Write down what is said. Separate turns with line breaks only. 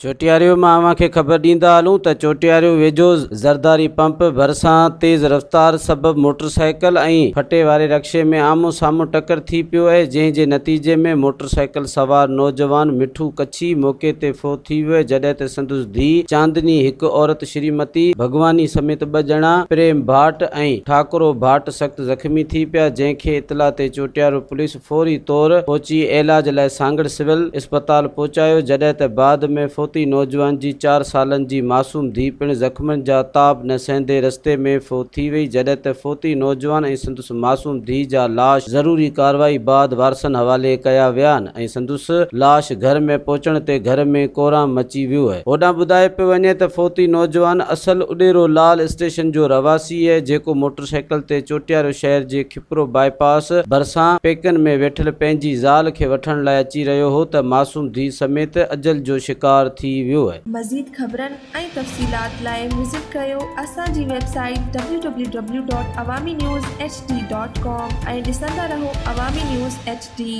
چوٽياريو مان اوهان کي خبر ڏيندا هلون ته چوٽياريو ويجهو زرداري پمپ ڀرسان تيز رفتار سبب موٽرسائيڪل ۽ ڦٽي واري رڪشي ۾ آمهون سامهون ٽڪر ٿي پيو اهي جنهن جي نتيجي ۾ موٽرسائيڪل سوار نوجوان مٺو ڪڇي موقعي تي فوت ٿي ويو جڏهن ته سندس ڌيء چاندني هڪ عورت شريمتي ڀڳواني سميت ٻه ڄڻا پريم ڀاٽ ۽ ٺاڪرو ڀاٽ سخت زخمي ٿي پيا جنهن کي اطلاع تي چوٽيارو پوليس فوري طور پهچي علاج لاء سانگهڙ سول اسپتال پهچايو جڏهن ته بعد ۾ فوتي نوجوان جي چار سالن جي معصوم ڌيء پڻ زخمن جا تاب نه سهندي رستي ۾ فوت ٿي وئي جڏهن ته فوتي نوجوان ۽ سندس معصوم ڌيء جا لاش ضروري ڪارروائي بعد وارثن حوالي ڪيا ويا آهن ۽ سندس لاش گهر ۾ پهچڻ تي گهر ۾ ڪهرام مچي ويو اهي. هوڏانهن ٻڌايو پيو وڃي ته فوتي نوجوان اصل اڏيرو لال اسٽيشن جو رهواسي اهي جيڪو موٽرسائيڪل تي چوٽيارو شهر جي کپرو باء پاس ڀرسان پيڪن ۾ ويٺل پنهنجي زال کي وٺڻ لاء اچي رهيو هو ته معصوم ڌيء سميت اجل جو شڪار ٿي ويو.
مزيد خبرن ۽ تفصيلات لاء وزٽ ڪريو اسان جي website W W W dot Awami news H D dot com ۽ ڏسندا رهو عوامي نيوز ايڇ ڊي.